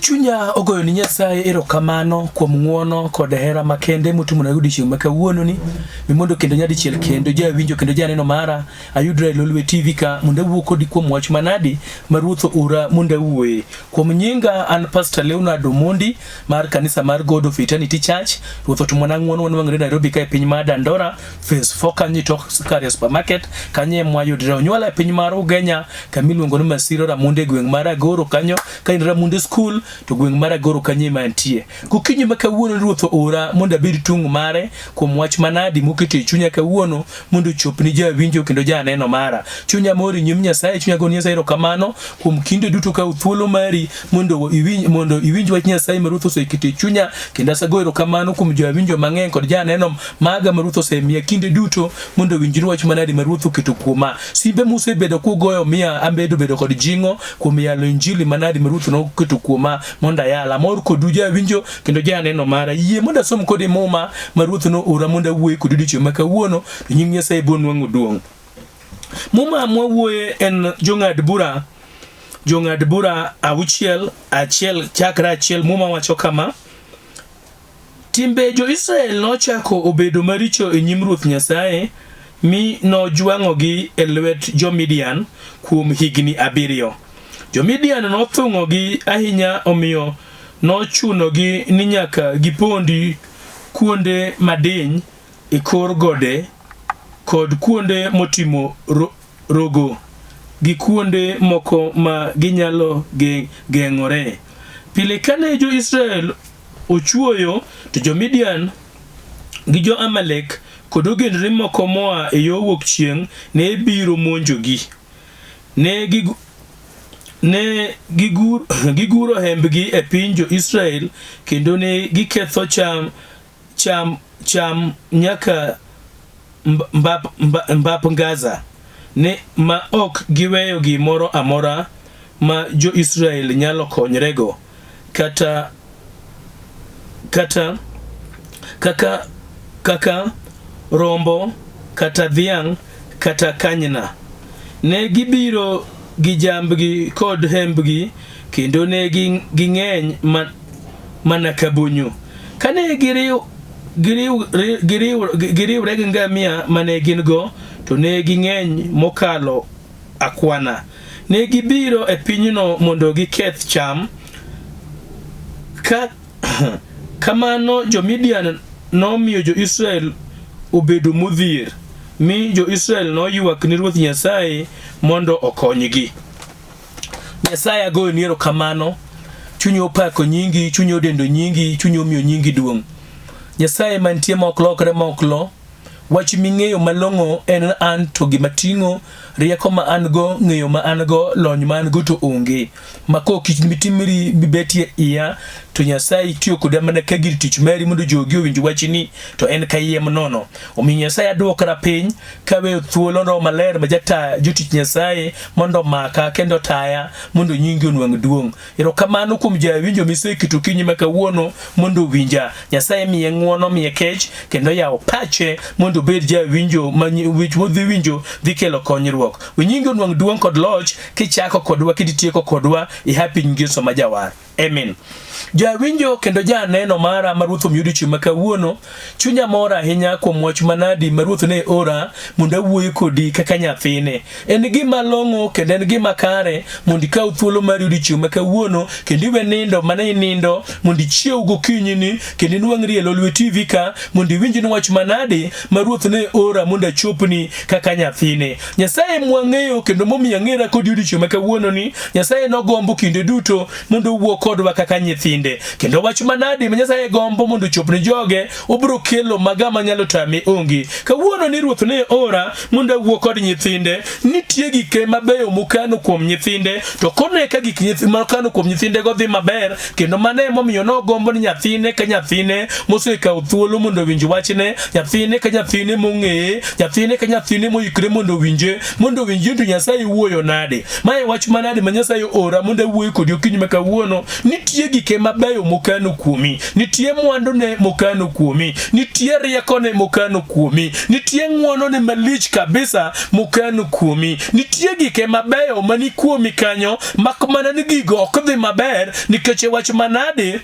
Chunya ogoyo ni Nyasaye erokamano kuom ng'uono kod hera makende motimona odiechieng' ma kawuononi. Mi mondo kendo nyadichiel kendo jawinjo kendo janeno mara ayudra e Lolwe TV ka mondo awuo kodi kuom wach manadi ma Ruoth oora mondo awuoye. Kuom nyinga an Pastor Leonard Omondi mar kanisa mar God of Eternity Church. Ruoth otimona ng'uono wanwang'ore Nairobi ka e piny mar Dandora Phase 4 kanyo tok Sukari Supermarket kanyo ema wayudre. Onyuola e piny mar Ugenya kama iluongo ni Masiro Ramunde e gweng' mar Agoro kanyo ka in Ramunde School to gweng' mar Agoro kanyo ema antie. Gokinyi ma kawuono Ruoth oora mondo abed tung' mare kuom wach manadi moketo e chunya kawuono mondo ochopni jawinjo kendo janeno mara. Chunya mor e nyim Nyasaye, chunya goni Nyasaye erokamano kuom kinde duto kawo thuolo mari mondo iwinj wach Nyasaye ma Ruoth oseketo e chunya kendo asago erokamano kuom jawinjo mang'eny kod janeno maga ma Ruoth osemiya kinde duto mondo owinjri wach manadi ma Ruoth oketo kuoma. Simbe musebedo kugoyo miya amedo bedo kod jing'o kuom yalo injili manadi ma Ruoth noketo kuoma mondo ayal. Amor kodu jawinjo kendo janeno mara. Yie mondo asom kodi muma ma Ruoth noora mondo awuoye kodi odiechieng' ma kawuono to nying Nyasaye bo nwang'o duong'. Muma mwawuoye en jong'ad bura jong'ad bura 6 1 chakre 1 muma wacho kama. Timbe jo-Israel nochako obedo maricho e nyim Ruoth Nyasaye, mi nojwang'ogi e lwet jo-Midian kuom higni 7. Jo-Midian nothung'ogi ahinya, omiyo nochunogi ni nyaka gipondi kuonde madiny e kor gode kod kuonde motimo rogo gi kuonde moko ma ginyalo geng'ore. Pile kane jo-Israel ochuoyo to jo-Midian gi jo-Amalek kod ogendini moko moa e yo wuok chieng' ne biro monjogi. Ne giguro hembgi e piny jo-Israel kendo ne giketho cham nyaka mbap Gaza ne ma ok giweyo gimoro amora ma jo-Israel nyalo konyrego kata kaka rombo kata dhiang' kata kanyna. Ne gibiro gi jambgi kod hembgi kendo ne ging'eny mana ka bonyo. Kane giriwre gi ngamia mane gin go, to ne ging'eny mokalo akwana. Ne gibiro e pinyno mondo giketh cham. Ka kamano jo-Midian nomiyo jo-Israel obedo modhier, mi jo-Israel noywak ni Ruoth Nyasaye mondo okonygi. Nyasaye agoyoni erokamano, chunya opako nyingi, chunya odendo nyingi, chunya omiyo nyingi duong'. Nyasaye mantie ma ok lokre ma ok lo, wach ming'eyo malong'o en an to gima ting'o, rieko ma an go, ng'eyo ma an go, lony ma an go to onge. Ma kok mitimri mibetie iya, to Nyasaye tiyo koda mana ka gir tich mari mondo jogi owinj wachni, to en kayiem nono. Omiyo Nyasaye aduokra piny kaweyo thuolo Roho Maler ma jata jotich Nyasaye mondo omaka kendo taya mondo nyingi onwang' duong'. Erokamano kuom jawinjo miseketo okinyi ma kawuono mondo owinja. Nyasaye miye ng'uono, miye kech kendo yawo pache mondo obed jawinjo ma wich modhi winjo dhi kelo konyruok. We nyingi onwang' duong' kod loch kichako kodwa kendo itieko kodwa e hapi nying Yesu ma jawar. Amen. Jawinjo kendo janeno mara ma Ruoth omiyo odiechieng' ma kawuono, chunya mor ahinya kuom wach manadi ma Ruoth ne ora mondo awuoye kodi kaka nyathine. En gima long'o kendo en gima kare mondo ikaw thuolo mari odiechieng' ma kawuono kendo iwe nindo mane inindo mondo ichiew gokinyini kendo inwang'ri e Lolwe TV ka mondo iwinj ni wach manadi ma Ruoth ne ora mondo achopni kaka nyathine. Nyasaye mwang'eyo kendo momiyo ang'era kodi odiechieng' ma kawuono ni Nyasaye nogombo kinde duto mondo owuo kodwa kaka nyithinde. Kendo wach manadi ma Nyasaye gombo mondo ochop ne joge, obiro kelo maga manyalo tame onge. Kawuono ni Ruoth ne ora mondo awuo kod nyithinde, nitie gike mabeyo mokano kuom nyithinde, to kone ka gik mokano kuom nyithindego dhi maber, kendo mano emomiyo nogombo ni nyathine ka nyathine mosekawo thuolo mondo owinj wachne, nyathine ka nyathine mong'eye, nyathine ka nyathine moikre mondo owinje, mondo owinj ni to Nyasaye wuoyo nade. Mae wach manade ma Nyasaye ora mondo awuoye kodi okinyi ma kawuono. Nitie gike mabeyo mokano kuomi, nitie mwandune mokano kuomi, nitie riekone mokano kuomi, nitie ng'wonone malich kabisa mokano kuomi, nitie gike mabeyo mani kuomi kanyo, mak mana ni gigo ok dhi maber nikech e wach manade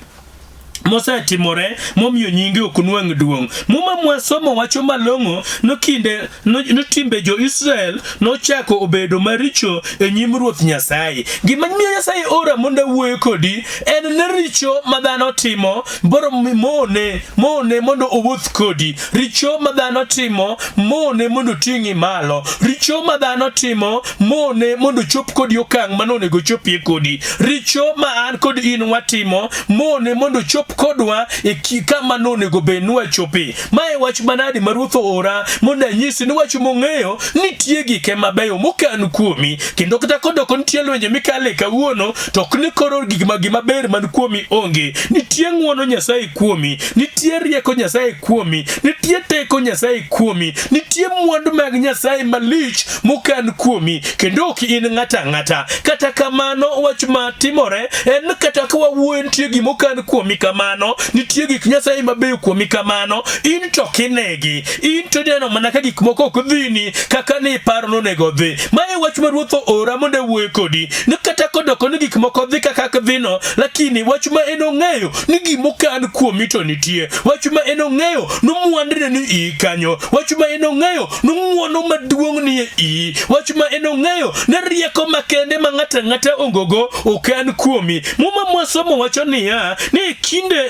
mosetimore momiyo nyinge ok nwang' duong'. Muma mwasomo wacho malong'o no kinde no timbe jo-Israel nochako obedo maricho e nyim Ruoth Nyasaye. Gima miyo Nyasaye ora mondo awuoye kodi en ni richo ma dhano timo boro mone mone mondo owuoth kodi. Richo ma dhano timo mone mondo oting'i malo. Richo ma dhano timo mone mondo ochop kodi okang' mane onego ochopie kodi. Richo ma an kod in watimo mone mondo ochop kodwa e kama nonego bed ni wachope. Mae wach manadi ma Ruoth oora mondo anyisi ni wach mong'eyo nitie gike mabeyo mokan kuomi kendo kata kodoko nitie lwenje mikale kawuono to ok ni koro gik gima ber man kuomi onge. Nitie ng'wono Nyasaye kuomi, nitie rieko Nyasaye kuomi, nitie teko Nyasaye kuomi, nitie mwandu mag Nyasaye malich mokan kuomi kendo ok in ng'ata ang'ata. Kata kamano wach ma timore en ni kata ka wawuoyo nitie gima okan kuomi kamano, nitie gik Nyasaye mabeyo kuomi kamano, in to ok inegi. In to ineno mana ka gik moko ok dhini kaka ne iparo nonego odhi. Ma e wach ma Ruoth oora mondo awuoye kodi ni kata kodoko ni gik moko dhi kaka dhino, lakini wach ma en ong'eyo ni gima okan kuomi to nitie. Wach ma en ong'eyo ni mwandune ni iyi kanyo. Wach ma en ong'eyo ni ng'wono maduong' ni e iyi. Wach ma en ong'eyo ni rieko makende ma ng'ato ang'ata ongogo okan kuomi. Muma mwasomo wacho niya ni e kinde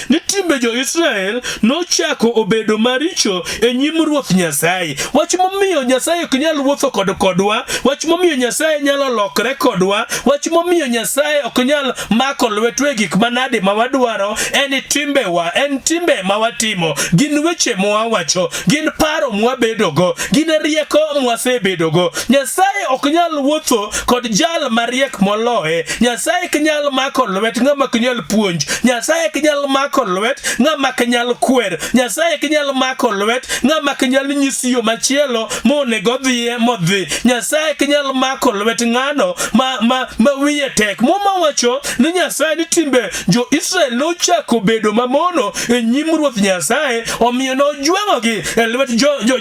ni timbe jo-Israel nochako obedo maricho e nyim Ruoth Nyasaye. Wach momiyo Nyasaye ok nyal wuotho kod kodwa, wach momiyo Nyasaye nyalo lokre kodwa, wach momiyo Nyasaye ok nyal mako lwetwa e gik manade ma wadwaro en timbewa, en timbe ma watimo, gin weche mwawacho, gin paro mwabedogo, gin rieko mwasebedogo. Nyasaye ok nyal wuotho kod jal mariek moloye. Nyasaye ok nyal mako lwet ng'ama ok nyal puonj. Nyasaye ok nyal mako lwet ng'ama ok nyal kwer. Nyasaye ok nyal mako lwet ng'ama ok nyal nyisi yo machielo monego odhiye modhi. Nyasaye ok nyal mako lwet ng'ano ma, ma, ma wiye tek. Muma wacho ni Nyasaye ni timbe jo-Israel nochako bedo mamono e nyim Ruoth Nyasaye, omiyo nojwang'ogi e lwet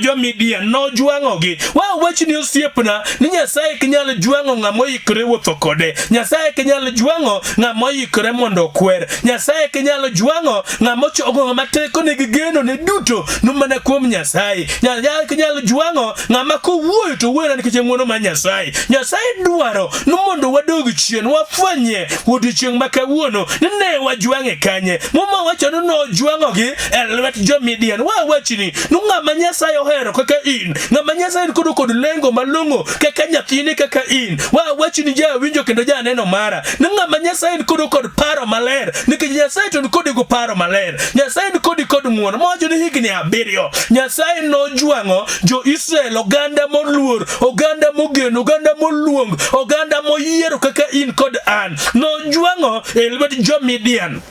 jo-Midian, nojwang'ogi. Wawachni osiepna ni Nyasaye ok nyal jwang'o ng'ama oikore wuotho kode. Nyasaye ok nyal jwang'o ng'ama oikore mondo okwer. Nyasaye ok nyal jwang'o ng'ama ochogo ng'ama tekone gi geno ne duto no mana kuom Nyasaye. Nyasaye ok nyal jwang'o ng'ama kowuoyo to wuoyo nikech ng'wono mar Nyasaye. Nyasaye dwaro ni mondo wadog chien wafwenye odiechieng' ma kawuono ni ne wajwang'e kanye. Muma wacho ni nojwang'ogi e lwet jo-Midian. Wawachni ni ng'ama Nyasaye ohero kaka in, ng'ama Nyasaye ni kodo kod lengo malong'o kaka nyathine kaka in. Wawachni jawinjo kendo janeno mara ni ng'ama Nyasaye ni kodo kod paro maler nikech Nyasaye to ni kodi go paro maler. Nyasaye ni kodi kod ng'wono. Mowacho ni higni abiriyo Nyasaye nojwang'o jo-Israel oganda moluor, oganda mogeno, oganda moluong, oganda moyiero kaka in kod an. Nojwang'o e lwet jo-Midian.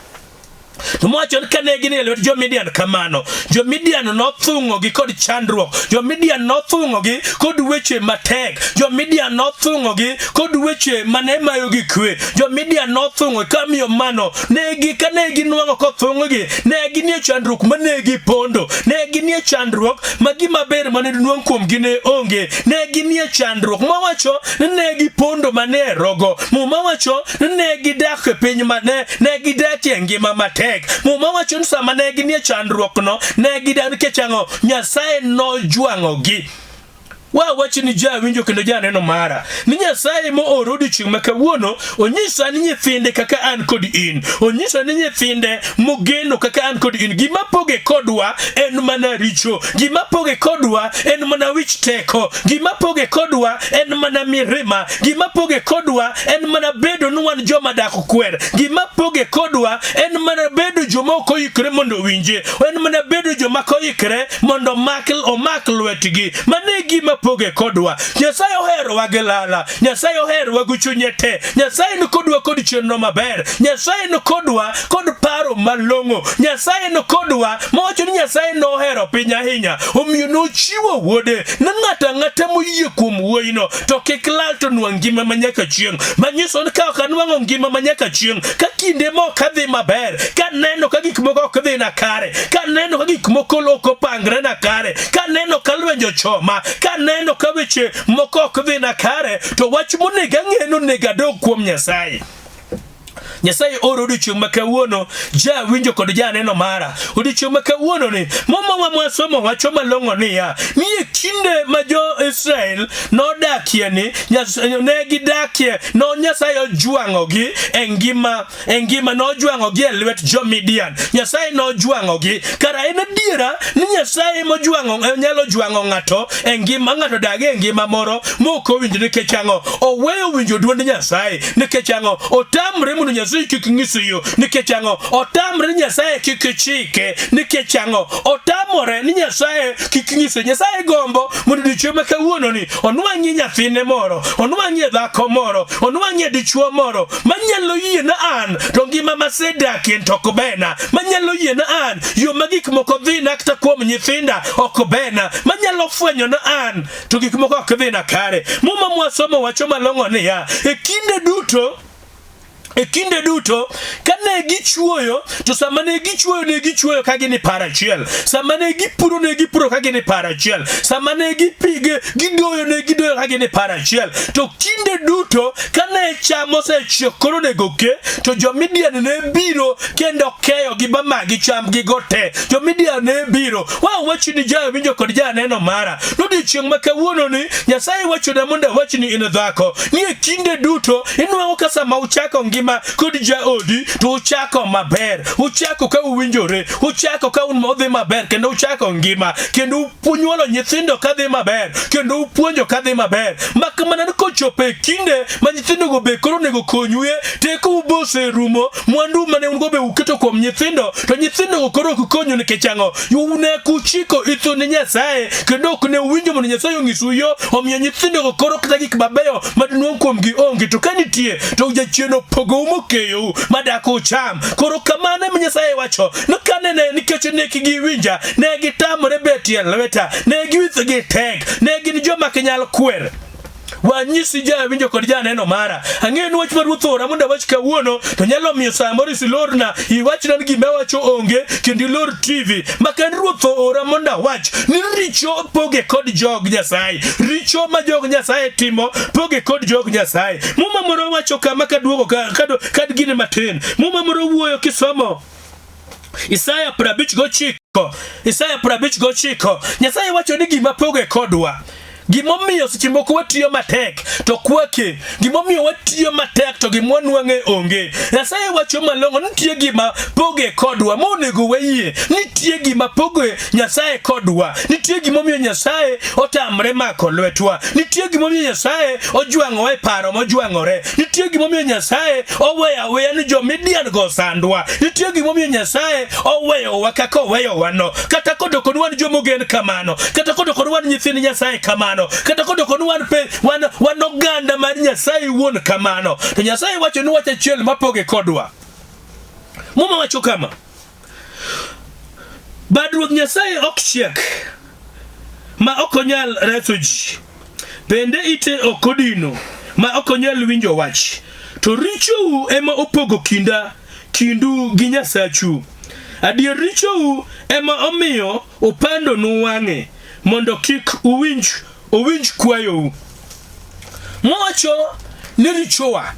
To mowacho ni kane gin e lwet jo-Midian kamano, jo-Midian nothung'ogi kod chandruok, jo-Midian nothung'ogi kod weche matek, jo-Midian nothung'ogi kod weche mane mayogi kwe, jo-Midian nothung'o kamiyo mano negi kane ginwang'o kothung'gi ne ginie chandruok mane gipondo, ne ginie chandruok ma gima ber mane dinwang' kuomgi ne onge, ne ginie chandruok mawacho ni ne gipondo mane e rogo. Muma wacho ni ne gidak e piny ma ne, ne gidakie ngima matek. Muma wacho ni sama ne ginie chandruokno ne gidak nikech ang'o? Nyasaye nojwang'ogi. Wawach ni jawinjo kendo janeno mara ni Nyasaye mooro odiechieng' ma kawuono onyisa ni nyithinde kaka an kod in, onyisa ni nyithinde mogeno kaka an kod in. Gima poge kodwa en mana richo, gima poge kodwa en mana wich teko, gima poge kodwa en mana mirima, gima poge kodwa en mana bedo ni wan joma dak kwer, gima poge kodwa en mana bedo joma ok oikore mondo owinje, en mana bedo joma ok oikore mondo omak, omak lwetgi. Mano e gima poge kodwa. Nyasaye oherowa gi lala, Nyasaye oherowa gi chunye te, Nyasaye ni kodwa kod chenro maber, Nyasaye ni kodwa kod paro paro malong'o. Nyasaye no kodwa, mowacho ni Nyasaye nohero piny ahinya, omiyo nochiwo wuode ne ng'ato ang'ata moyie kuom wuoyino to kik lal to nwang' ngima ma nyaka chieng'. Manyiso ni ka ok anwang'o ngima ma nyaka chieng', ka kinde mok adhi maber, kaneno ka gik moko ok dhina kare, kaneno ka gik moko ok opangrena kare, kaneno ka lwenje ochoma, kaneno ka weche moko ok dhina kare, to wach monego ang'e ni onego adog kuom Nyasaye. Nyasaye oro odiochieng' ma kawuono jawinjo kod janeno mara. Odiochieng' ma kawuono ni Muma wa mwasomo wacho malong'o niya ni e kinde ma jo-Israel nodakie ni ne gidakie no Nyasaye ojwang'ogi e ngima e ngima nojwang'ogi e lwet jo-Midian. Nyasaye nojwang'ogi. Kara en adiera ni Nyasaye mojwang'o eh, nyalo jwang'o ng'ato e ngima ng'ato dag e ngima moro mok owinjo nikech ang'o? Oweyo winjo dwond Nyasaye nikech ang'o? Otamre mondo Nyasaye kik nyise yo nikech ang'o? Otamre ni Nyasaye kik chike nikech ang'o? Otamore ni Nyasaye kik nyise. Nyasaye gombo mondo odiechieng' ma kawuononi onwang'ie nyathine moro, onwang'ie dhako moro, onwang'ie dichwo moro manyalo yie na an to ngima masedakie to ok berna, manyalo yie na an yo ma gik moko dhina kata kuom nyithinda ok berna, manyalo fwenyo na an to gik moko ok dhina kare. Muma mwasomo wacho malong'o niya, e kinde duto E kinde duto kane gichuoyo to sama ne gichuoyo ne gichuoyo ka gin e par achiel, sama ne gipuro ne gipuro ka gin e par achiel, sama ne gipige gidoyo ne gidoyo ka gin e par achiel. To kinde duto kane cham osechiek koro onego ke, to jo-Midian ne biro kendo keyo gi ba magi chambgigo te. Jo-Midian ne biro. Wa wachni jawinjo kod janeno mara. Nodiechieng' ma kawuononi Nyasaye wachona mondo awachni in dhako ni e kinde duto inwang'o ka sama uchako ngima kod jaodi to uchako maber, uchako ka uwinjore, uchako ka un odhi maber kendo uchako ngima kendo unyuolo nyithindo ka dhi maber kendo upuonjo ka dhi maber. Mak mana ni kochopo e kinde ma nyithindogo be koro onego konyue, tekou be oserumo, mwandu mane un go be uketo kuom nyithindo, to nyithindogo koro ok konyu nikech ang'o? Ne kuchiko itu ne Nyasaye kendo ok ne uwinjo mondo Nyasaye onyisu yo, omiyo nyithindogo koro kata gik mabeyo maduong' kuomgi onge. To ka nitie, to jachien opogou mokeyou madak ucham. Koro kamano ema Nyasaye wacho ni kane ne nikech ne giwinja, ne gitamore betie lweta, ne giwithgi tek, ne gin joma ok nyal kwer. Wanyisi jawinjo kod janeno mara. Ang'eyo ni wach ma Ruoth oora mondo awach kawuono to nyalo miyo samoro isilorna iwachna ni gima awacho onge kendo ilor TV. Maka en Ruoth oora mondo awach ni richo poge kod jog Nyasaye. Richo ma jog Nyasaye timo poge kod jog Nyasaye. Muma moro wacho kama kaduogo ka, ka, ka gine matin. Muma moro wuoyo kisomo Isaya 59, Isaya 59, Nyasaye wacho ni gima poge kodwa Gimomiyo seche moko watiyo matek to kwake, gimomiyo watiyo matek to gima wanwang'e onge. Nyasaye wacho malong'o nitie gima poge kodwa monego wayie. Nitie gima poge Nyasaye kodwa. Nitie gimomiyo Nyasaye otamre mako lwetwa. Nitie gimomiyo Nyasaye ojwang'owa e paro mojwang'ore. Nitie gimomiyo Nyasaye oweyo aweya ni jo-Midian go osandwa. Nitie gimomiyo Nyasaye oweyowa kaka oweyowano. Kata kodoko ni wan jomogen kamano, kata kodoko ni wan nyithind Nyasaye kamano, kata kodoko ni wan pe, wan, wan oganda mar Nyasaye wuon kamano. To Nyasaye wacho ni wach achiel mapoge kodwa. Muma wacho kama, Bad Ruoth Nyasaye ok chiek ma ok onyal reso ji, bende ite ok odino ma ok onyal winjo wach. To richou ema opogo kinda kindu gi Nyasachu. Adier richou ema omiyo opandonu wang'e mondo kik uwinj owinj kwayou. Mowacho ni richowa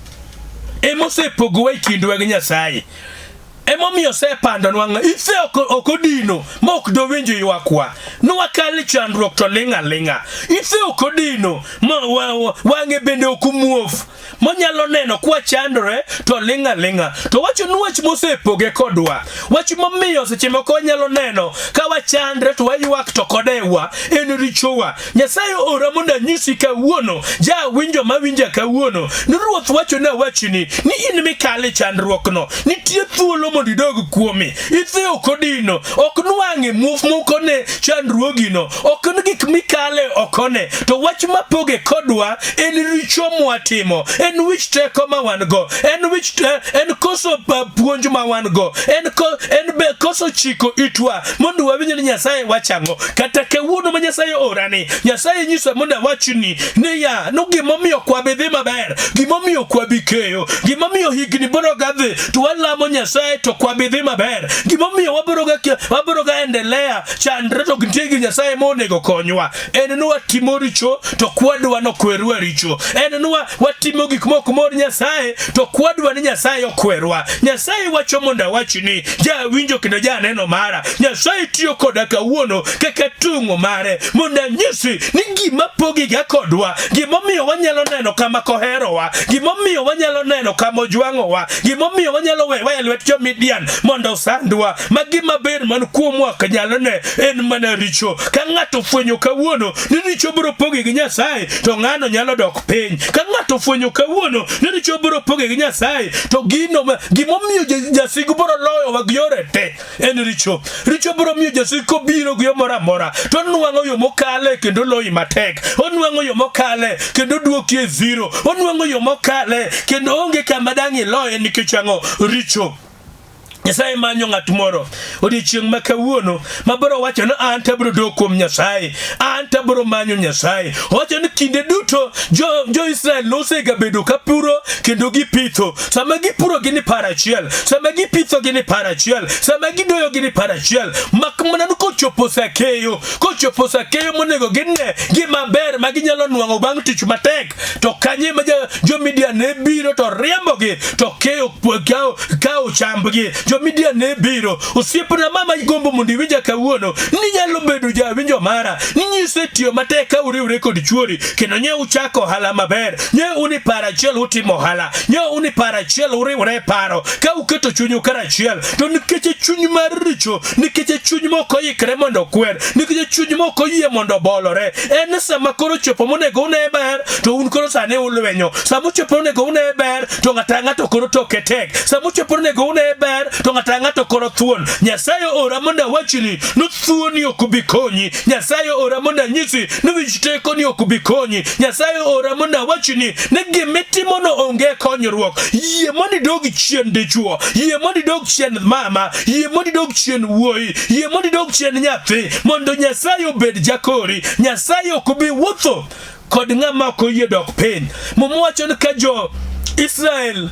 ema osepogowa e kindwa gi Nyasaye. Emomiyo osepandonwa ng'a ithe ok, ok odino ma ok dowinj ywakwa. Nwakal e chandruok to ling' aling'a. Ithe ok odino ma wang'e bende ok muof monyalo neno kwachandore to ling' aling'a. To wacho ni wach mosepoge kodwa, wach momiyo seche moko wanyalo neno ka wachandre to waywak to kodewa en richowa. Nyasaye oora mondo anyisi kawuono, jawinjo mawinja kawuono, ni Ruoth wacho ni awachni ni in mikale chandruokno, nitie thuolo mondo idog kuome. Ithe ok odino, ok nwang'e muofmukone chandruogino, ok en gik mikale okone. To wach mapoge kodwa en richo mwatimo, en wich teko ma wan go, en wich en koso puonj ma wan go, en ko, en be koso chiko itwa mondo wawinj ni Nyasaye wacho ang'o. Kata kawuono ma Nyasaye orani, Nyasaye nyisa mondo awachni niya, no gimomiyo ok wabi dhi maber, gimomiyo ok wabi keyo, gimomiyo higni biro ga dhi to walamo Nyasaye to ok wabi dhi maber, gimomiyo wabiro ga endelea chandre to nitie gi Nyasaye monego konywa, en ni watimo richo to kwadwa nokwerwa richo, en ni watimo gik mok mor Nyasaye to kwadwa ni Nyasaye okwerwa. Nyasaye wacho mondo awachni, jawinjo kendo janeno mara, Nyasaye tiyo koda kawuono kaka tung'o mare mondo anyisi ni gima pogiga kodwa, gimomiyo wanyalo neno kama koherowa, gimomiyo wanyalo neno kama ojwang'owa, gimomiyo wanyalo wewa e lwet jo-Midian mondo osandwa, ma gima ber man kuomwa ok nyalo ne en mana richo. Ka ng'ato ofwenyo kawuono ni richo biro poge gi Nyasaye, to ng'ano nyalo dok piny. Ka ng'ato ofwenyo kawuono ni richo biro poge gi Nyasaye, to gino gimomiyo jasigu biro loyowa gi yore te en richo. Richo biro miyo jasigu kobiro gi yo moro amora to onwang'o yo mokale kendo loyi matek, onwang'o yo mokale kendo duoki e zero, onwang'o yo mokale kendo onge kama dang' iloye nikech ang'o? Richo. Nyasaye manyo ng'at moro odiechieng' ma kawuono ma biro wacho ni an to abiro dok kuom Nyasaye, an to abiro manyo Nyasaye. Owacho ni kinde duto jo-Israel nosegabedo ka puro kendo gipitho. Sama gipuro gin e paro achiel, sama gipitho gin e paro achiel, sama gidoyo gin e paro achiel. Mak mana ni kochopo sa keyo, kochopo sa keyo monego gine gima ber ma ginyalo nwang'o bang' tich matek, to kanye ma jo-Midian ne biro to riembogi to keyo kawo chambgi. Jo-Midian ne biro. Osiepna mama igombo mondo iwinja kawuono, ninyalo bedo jawinjo mara, ninyise tiyo matek ka uriwre kod chuori, kendo nye uchako ohala maber, nye un e paro achiel utimo ohala, nye un e paro achiel uriwre e paro, ka uketo chunyu karachiel, to nikech chuny mar richo, nikech chuny mok oikre mondo okwer, nikech chuny mok oyie mondo obolore, en sama koro chopo monego une ber, to un koro sani ulwenyo. Sama ochopo monego une ber, to ng'ato ang'ato koro toke tek. Sama ochopo monego une ber, to ng'ato ang'ato koro thuon. Nyasaye ora mondo awachni ni thuoni ok bi konyi. Nyasaye ora mondo anyisi ni wich tekoni ok bi konyi. Nyasaye ora mondo awachni ni gimitimono onge konyruok. Yie mondo idog chien dichuo, yie mondo idog chien mama, yie mondo idog chien wuoyi, yie mondo idog chien nyathi, mondo Nyasaye obed jakori. Nyasaye ok bi wuotho kod ng'ama ok oyie dok piny. Muma wacho ni ka jo Israel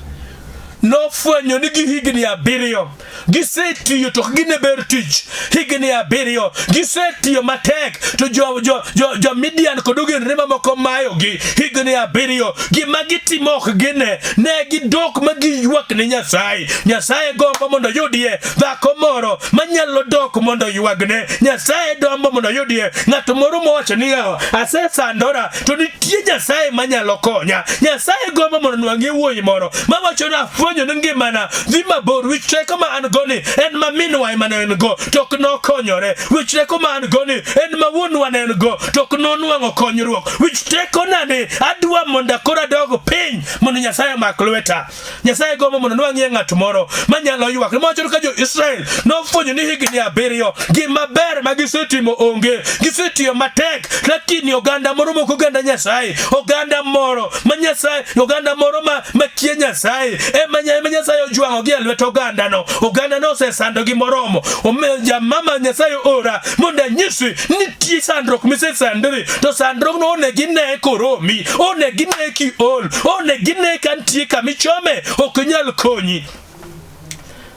nofwenyo ni gi higni 7 gisetiyo to ok gine ber tich, higni 7 gisetiyo matek to jo Midian kod ogendni mamoko mayogi higni 7, gima gitimo ok gine, ne gidok ma giywak ne Nyasaye. Nyasaye gombo mondo oyudie dhako moro manyalo dok mondo oywagne. Nyasaye gombo mondo oyudie ng'at moro mowacho ni asesandora to nitie Nyasaye manyalo konya. Nyasaye gombo mondo nwang'ie wuoyi moro mawacho ni afwenyo ni ngimana dhi mabor, wich teko ma an go ni en ma minwa ema ne en go to ok nokonyore, wich teko ma an go ni en ma wuonwa ne en go to ok nonwang'o konyruok, wich tekona ni adwa mondo koro adog piny mondo Nyasaye omak lweta. Nyasaye gombo mondo nwang'ie ng'at moro manyalo ywak. Mawacho ka jo-Israel nofwenyo ni higni 7 gima ber ma gisetimo onge, gisetiyo matek, lakini oganda moro mok oganda Nyasaye, oganda moro ma Nyasaye, oganda moro ma kia Nyasaye ema Nyasaye ojwang'o gi e lwet ogandano. Ogandano osesandogi moromo. Omiyo jamama Nyasaye ora mondo anyisi nitie sandruok misesandri, to sandruokno onego ine koromi, onego ine kiol, onego ine ka nitie kama ichome, ok nyal konyi.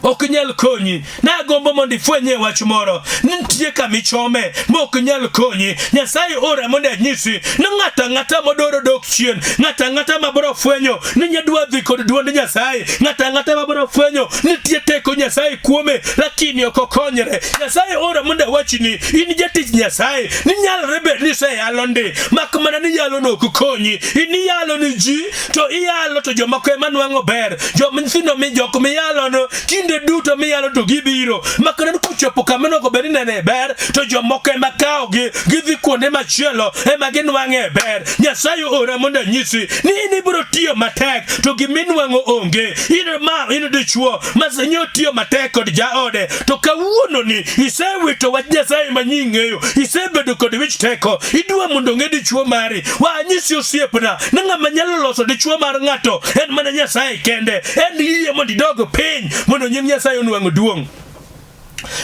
Ok nyal konyi. Nagombo mondo ifwenye wach moro. Nitie kama ichome ma ok nyal konyi. Nyasaye ora mondo anyisi ni ng'ato ang'ata modwaro dok chien, ng'ato ang'ata ma biro fwenyo ni nyadwa dhi kod duond Nyasaye, ng'ato ang'ata ma biro fwenyo nitie teko Nyasaye kuome lakini ok okonyre. Nyasaye ora mondo awachni in jatich Nyasaye ni nyalore bed ni iseyalo ndi, mak mana ni yalono ok konyi. In iyalo ni ji to iyalo to jomoko ema nwang'o ber. Joma nyithindo mi jok miyalo no kinde Kuonde duto miyalo to gibiro. Makana ni kochopo kama onego bed ni nene ber to jomoko ema kawogi gidhi kuonde machielo ema ginwang'e ber. Nyasaye oora mondo anyisi ni in ibiro tiyo matek to giminwang'o onge. In ma in dichuo ma senyo tiyo matek kod jaode to kawuono ni isewito wach Nyasaye ma nying'eyo, isebedo kod wich teko, idwa mondo ong'e dichuo mari. Wa anyisi osiepna ni ng'ama nyalo loso dichuo mar ng'ato en mana Nyasaye kende. En yie mondo idog piny mondo nying Nyasaye onwang' duong'.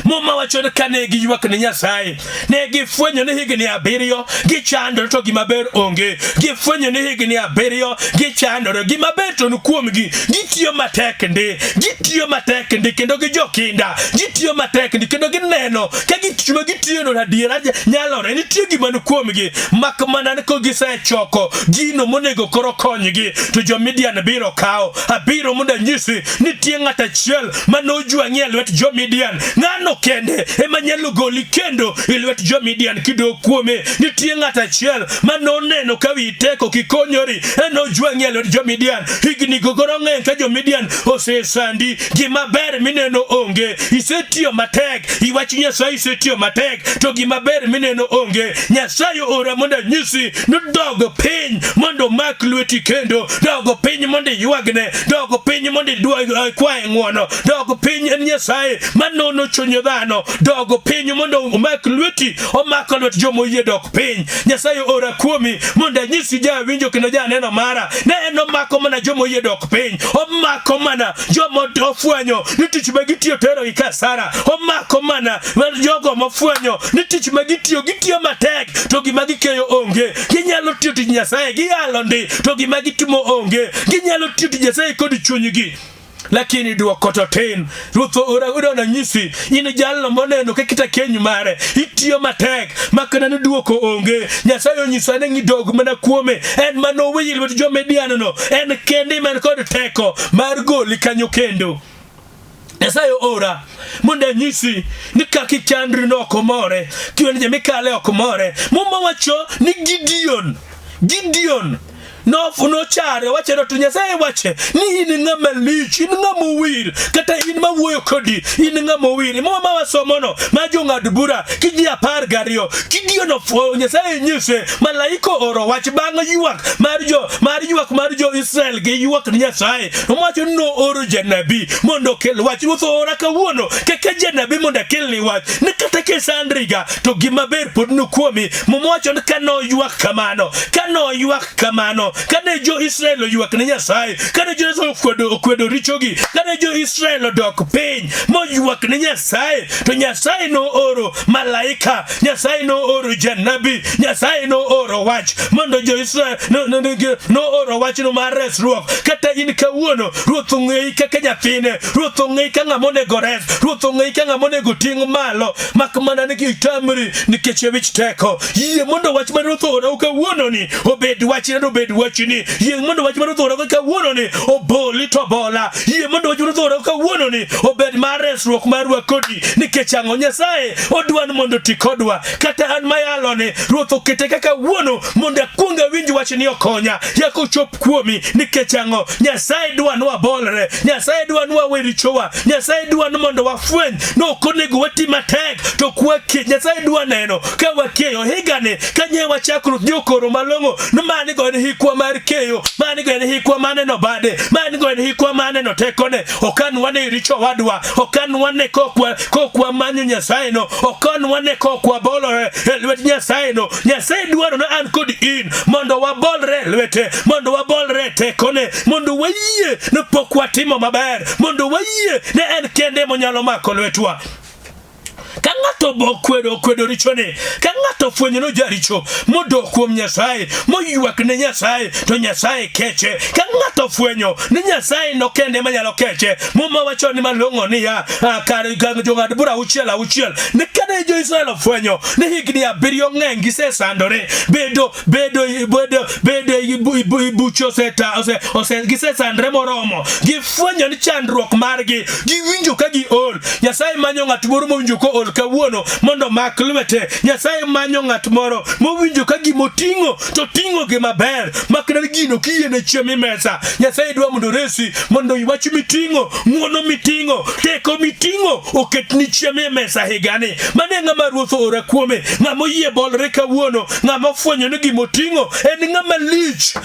Muma wacho ni kane giywak ne Nyasaye, ne gifwenyo ni higni 7 gichandore to gima ber onge. Gifwenyo ni higni 7 gichandore, gima ber to ni kuomgi. Gitiyo matek ndi, gitiyo matek ndi kendo gijokinda, gitiyo matek ndi kendo gineno ka gitich ma gitiyo no adiera nyalore. Nitie gima ni kuomgi, mak mana ni gisechoko gino monego koro konygi to jo-Midian biro kawo. Abiro mondo anyisi nitie ng'at achiel mane ojwang'i e lwet jo-Midian. Ng'ano kende ema nyalo goli kendo e lwet jo-Midian kidok kuome. Nitie ng'at achiel mane oneno ka wiyi tek ok ikonyori, en ojwang'i e lwet jo-Midian. Higni go koro ng'eny ka jo-Midian osesandi, gima ber mineno onge. Isetiyo matek, iwach Nyasaye isetiyo matek, to gima ber mineno onge. Nyasaye oora mondo anyisi ni dog piny mondo omak lweti kendo, dog piny mondo iywagne, dog piny mondo ikwaye ng'wono, dog piny en Nyasaye manono chuny dhano, dog piny mondo omak lweti, omako lwet joma oyie dok piny. Nyasaye ora kuomi mondo anyisi jawinjo kendo janeno mara, ne en omako mana joma oyie dok piny, omako mana joma ofwenyo ni tich ma gitiyo terogi kasara, omako mana jogo mofwenyo ni tich ma gitiyo gitiyo matek to gima gikeyo onge. Ginyalo tiyo tich Nyasaye, giyalo ndi to gima gitimo onge. Ginyalo tiyo tich Nyasaye kod chunygi lakini duoko to tin. Ruoth ora ora nyisi in jalno moneno kaka keny mare itiyo matek makana ni duoko onge. Nyasaye onyisa ni ng'idog mana kuome, en mano oweyi lwet jo-Midian no, en kende man kod teko mar goli kanyo kendo. Nyasaye ora mondo anyisi ni kaka ichandri no ok omore, kiwenje mikale ok more. Muma wacho ni Gideon nochare wacho to Nyasaye wache ni in ng'ama lich, in ng'ama owir, kata in mawuoyo kodi in ng'ama owir. Muma ma wasomono ma jong'ad bura ki ji 12, Gideon Nyasaye nyise malaika oro wach bang' ywak mar jo mar ywak mar jo Israel gi ywak ni Nyasaye. Owacho ni nooro janabi mondo okel wach. Ruoth oora kawuono kaka janabi mondo akelni wach ni kata kisandriga to gima ber pod ni kuomi. Muma wacho ni kanoywak kamano, kanoywak kamano, kane jo-Israel oywak ne Nyasaye, kane jo-Israel okwedo richogi, kane jo-Israel odok piny moywak ne Nyasaye, to Nyasaye nooro malaika, Nyasaye nooro janabi, Nyasaye nooro wach mondo jo-Israel nooro wachno mar resruok. Kata in kawuono, Ruoth ong'eyi kaka nyathine, Ruoth ong'eyi ka ng'ama onego res, Ruoth ong'eyi ka ng'ama onego ting' malo, mak mana ni itamri nikech wich teko. Yie mondo wach ma Ruoth oorou kawuono ni obed wachna to obed wachni. Yie mondo wach ma Ruoth oorou kawuono ni oboli to bola. Yie mondo wach ma Ruoth oorou kawuono ni obed mar resruok marwa kodi, nikech ang'o? Nyasaye odwa ni mondo oti kodwa. Kata an mayalo ni Ruoth okete kaka wuono mondo akuong awinj wach ni okonya yako chop kuomi, nikech ang'o? Nyasaye dwa ni wabolre, Nyasaye dwa ni wawe richowa, Nyasaye dwa ni mondo wafweny ni ok onego wati matek to kwakie. Nyasaye dwa neno ka wakeyo higani ka nye wachako Ruoth jokoro malong'o ni mani go en hikwa mar keyo, mani go en hikwa maneno bade, mani go en hikwa maneno tekone. Ok an wane richo wadwa, ok an wane kokwa manyo Nyasaye no, ok an wane kokwa bolore e lwet Nyasaye no. Nyasaye dwaro ni an kod in mondo wabolre e lwete, mondo wabolre e tekone, mondo wayie ni pok watimo maber, mondo wayie ni en kende monyalo mako lwetwa. Ka ng'ato okwedo richone, ka ng'ato ofwenyo ni ojaricho modok kuom Nyasaye, moywak ne Nyasaye, to Nyasaye keche. Ka ng'ato ofwenyo ni Nyasaye no kende manyalo keche, Muma wacho ni malong'o niya, kar jong'ad bura 6 ni kane jo-Israel ofwenyo ni higni 7 ng'eny gisesandore, bedo bedo bedo bedo buche gisesandre moromo, gifwenyo ni chandruok margi, giwinjo ka giol. Nyasaye manyo ng'at moro mowinjo kool. kawuono mondo mak lwete. Nyasaye manyo ng'at moro mowinjo ka gima oting'o to ting'o gi maber makna gino kiyiene chiemo e mesa. Nyasaye dwa mondo oresi mondo wach miting'o, ng'wono miting'o, teko miting'o oketni chiemo e mesa higani. Mano e ng'ama Ruoth oora kuome, ng'ama oyie bolore kawuono, ng'ama ofwenyo ni gima oting'o en ng'ama lich.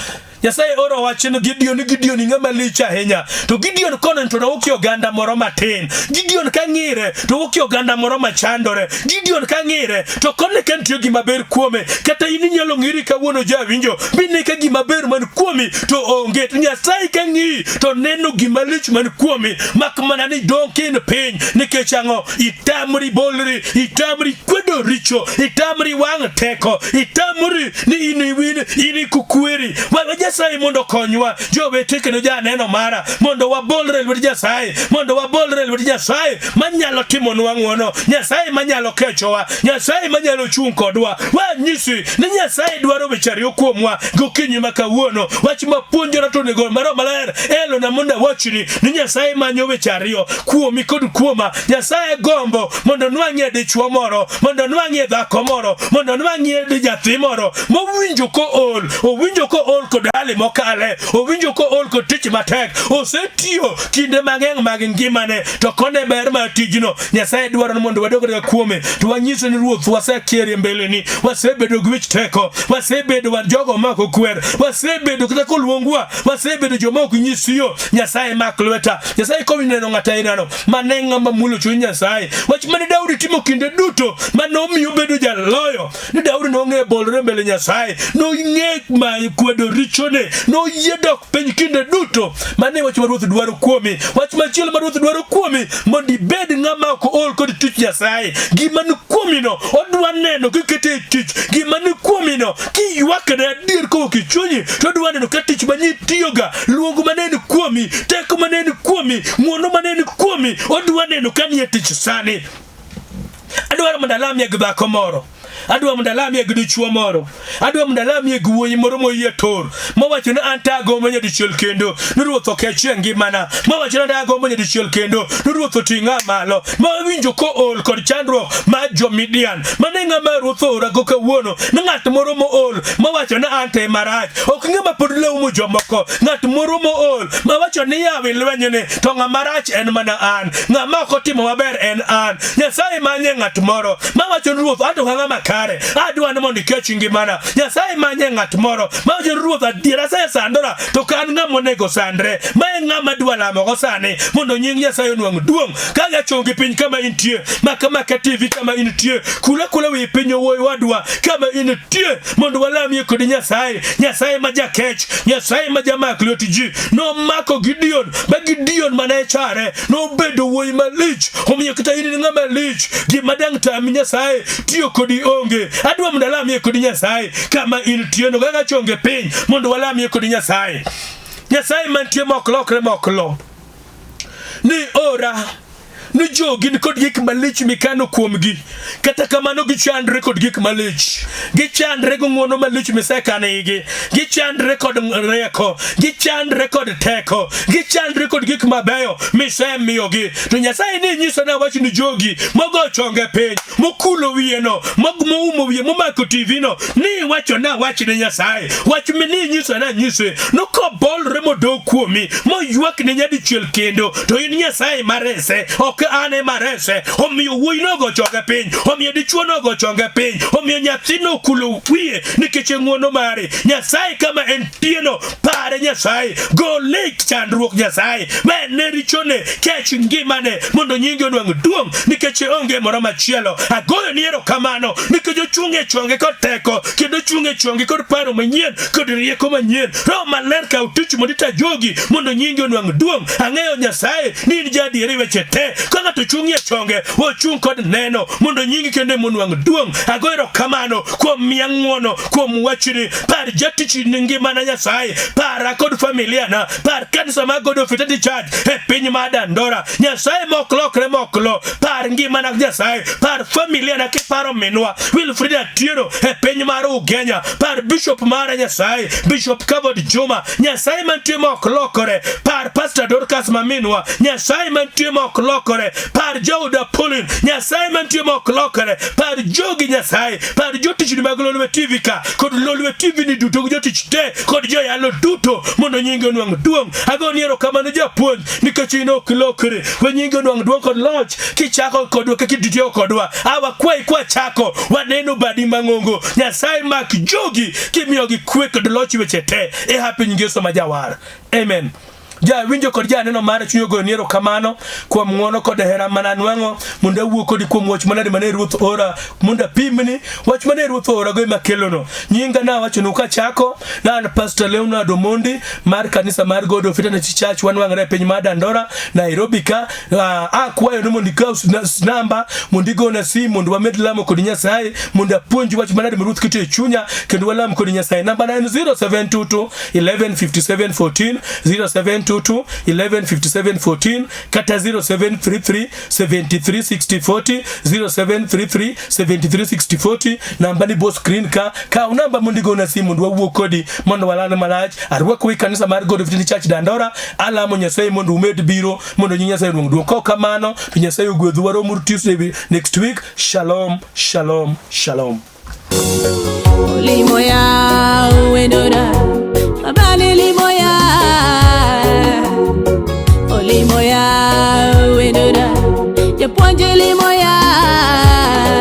Nyasaye oro wach ni Gideon ni Gideon ng'ama lich ahinya. To Gideon kono to nowuok e oganda moro matin. Gideon ka ng'ire to wuok e oganda moro machandore. Gideon ka ng'ire to kone ka nitie gima ber kuome. Kata in inyalo ng'iri kawuono jawinjo mine ka gima ber man kuomi to onge. To Nyasaye ka ng'iyi to neno gima lich man kuomi mak mana ni dong' kin piny nikech ang'o? Itamri bolri, itamri kwedo richo, itamri wang' teko, itamri ni in in in ikukweri. Wawe Nyasaye mondo okonywa, jowete kendo janeno mara, mondo wabolre e lwet Nyasaye, mondo wabolre e lwet Nyasaye manyalo timonwa ng'wono, Nyasaye manyalo kechowa, Nyasaye manyalo chung' kodwa. Wanyisi ni Nyasaye dwaro weche ariyo kuomwa gokinyi ma kawuono. Wach ma puonjora to onego ma Roho Maler elona mondo awachni ni Nyasaye manyo weche ariyo kuomi kod kuoma. Nyasaye gombo mondo nwang'ie dichwo moro, mondo nwang'ie dhako moro, mondo nwang'ie nyathi moro mowinjo kool, owinjo kool kod hali mokale, owinjo kool kod tich matek, osetiyo kinde mang'eny mag ngimane, to kone ber mar tijno. Nyasaye dwaro ni mondo wadogre kuome, to wanyiso ni Ruoth wasekier e mbeleni, wasebedo gi wich teko, wasebedo wan jogo ma ok okwer, wasebedo kata koluongwa, wasebedo joma ok nyis yo. Nyasaye mak lweta. Nyasaye koneno ng'at ainano mane ng'ama mulo chuny Nyasaye. Wach mane Daudi timo kinde duto mane omiyo obedo jaloyo ni Daudi nong'e bolore mbele Nyasaye, nong'e ma kwedo richone, noyie dok piny kinde duto. Mano e wach ma Ruoth dwaro kuomi. Wach machielo ma Ruoth dwaro kuomi mondo ibed ng'ama ok ol kod tich Nyasaye. Gima ni kuomino odwa neno kikete e tich. Gima ni kuomino kiywakne adier kowuok e chunyi to odwa neno ka tich ma nitiyoga, luong mane en kuomi, teko mane en kuomi, ng'wono mane en kuomi, odwa neno ka nie tich sani. Adwaro mondo alamie gi dhako moro. Adwa mondo alamie gi dichuo moro. Adwa mondo alamie gi wuoyi moro moyie tur. Mowacho ni an to agombo nyadichiel kendo ni Ruoth okechie ngimana. Mowacho ni an to agombo nyadichiel kendo ni Ruoth oting'a malo. Mowinjo kool kod chandruok mar jo-Midian. Mano e ng'ama Ruoth oorago kawuono. Ni ng'at moro mool mowacho ni an to ema rach. Ok ng'ama pod laumo jomoko. Ng'at moro mool mawacho ni yawi lwenyni to ng'ama rach en mana an. Ng'ama ok otimo maber en an. Nyasaye manye ng'at moro mawacho ni Ruoth anto ka ng'ama kare. Adwa ni mondo ikech ngimana. Nyasaye manye ng'at moro mawacho ni Ruoth adiera asesandora to ka an ng'ama onego sandre. Ma e ng'ama adwa lamogo sani mondo nying Nyasaye onwang' duong'. Ka gachongi piny kama intie, maka maka TV kama intie, kula kula wi piny owuoyi wadwa kama intie mondo walamie kod Nyasaye. Nyasaye ma jakech, Nyasaye ma jamak lwet ji. Nomako Gideon, ma Gideon mane chare nobedo wuoyi malich. Omiyo kata in in ng'ama lich, gima dang' tami Nyasaye tiyo kodi onge. Adwa mondo alamie kodi Nyasaye kama intieno, kaka chonge piny mondo walamie kodi Nyasaye. Nyasaye mantie mok lokre mok lo. Ni ora ni jogi ni kod gik malich mikano kuomgi, kata kamano gichandre kod gik malich, gichandre gi ng'wono malich misekano igi, gichandre kod rieko, gichandre kod teko, gichandre kod gik mabeyo misemiyogi. To Nyasaye ni nyiso na wach ni jogi mogo chonge piny, mokulo wiyeno, moumo wiye, momako TV no, ni iwacho na wach ne Nyasaye, wach mi ni nyiso na nyise, nokobolre modog kuomi, moywak ne nyadichiel kendo, to in Nyasaye marese, ok an ema rese. Omiyo wuoyi nogo chonge piny, omiyo dichuo nogo chonge piny, omiyo nyathi nokulo wiye nikech ng'wono mare. Nyasaye kama entieno, pare Nyasaye, gole chandruok Nyasaye, wene richone, kech ngimane, mondo nyingi onwang' duong', nikech onge moro machielo. Agoyo ni erokamano nikech ochung' e chonge kod teko, kendo ochung' e chonge kod paro manyien kod rieko manyien. Roho Maler kaw tich mondo ita jogi mondo nyingi onwang' duong'. Ang'eyo Nyasaye ni in jaadiera e weche te. Ka ng'ato ochung' e chonge, ochung' kod neno mondo nyingi kendo ema onwang' duong'. Agoyo erokamano kuom miya ng'wono kuom wachni. Par jatichni ngimana Nyasaye, para kod familia na, par kanisa mar God of Eternity Church e piny mar Dandora. Nyasaye mok lokre mok lo, par ngimana Nyasaye, par familia na kiparo minwa Wilfrida Atieno e piny mar Ugenya, par bishop mara Nyasaye, Bishop Kavod Juma, Nyasaye mantie mok lokore, par Pastor Dorcas maminwa, Nyasaye mantie mok lokore. lokore. Par jooda Pauline, Nyasaye mantie ma ok lokore. Par jogi Nyasaye, par jotichni mag Lolwe TV ka kod Lolwe TV ni duto gi jotich te kod joyalo duto mondo nyingi onwang' duong'. Agoni erokamano japuonj nikech in ok lokri. We nyingi onwang' duong' kod loch kichako kodwa kaka itiyo kodwa. A wakwayi kwachako waneno badi mang'ongo. Nyasaye mak jogi kimiyogi kwe kod loch weche te e hapi nying Yesu ma jawar. Amen. Jawinjo kod janeno mara chuny ogoni erokamano kuom ng'wono kod hera mana nwang'o mondo awuo kodi kuom wach manade mane Ruoth ora mondo apimni wach mane Ruoth ora go ema kelono. Nyinga nawachonu kachako na an Pastor Leonard Omondi mar kanisa mar God of Eternity Church wanwang're e piny mar Dandora, Nairobi ka. Akwayo ni mondo ikaw namba mondo igona simu mondo wamed lamo kod Nyasaye mondo apuonji wach manade ma Ruoth keto e chunya kendo walam kod Nyasaye. Namba na en 0722 11 57 14 0722 11 57 14 kata 0733 73 60 40 0733 73 60 40. Namba ni bo screen ka. Kaw namba mondo igona simu mondo wawuo kodi mondo waland malach. Arwako i kanisa mar God of Eternity Church Dandora. Alamo Nyasaye mondo umed biro mondo nying Nyasaye oduong' duong'. Kok kamano to Nyasaye ogwedhu. Warom Tuesday next week. Shalom, shalom, shalom. Olimo ya wendora.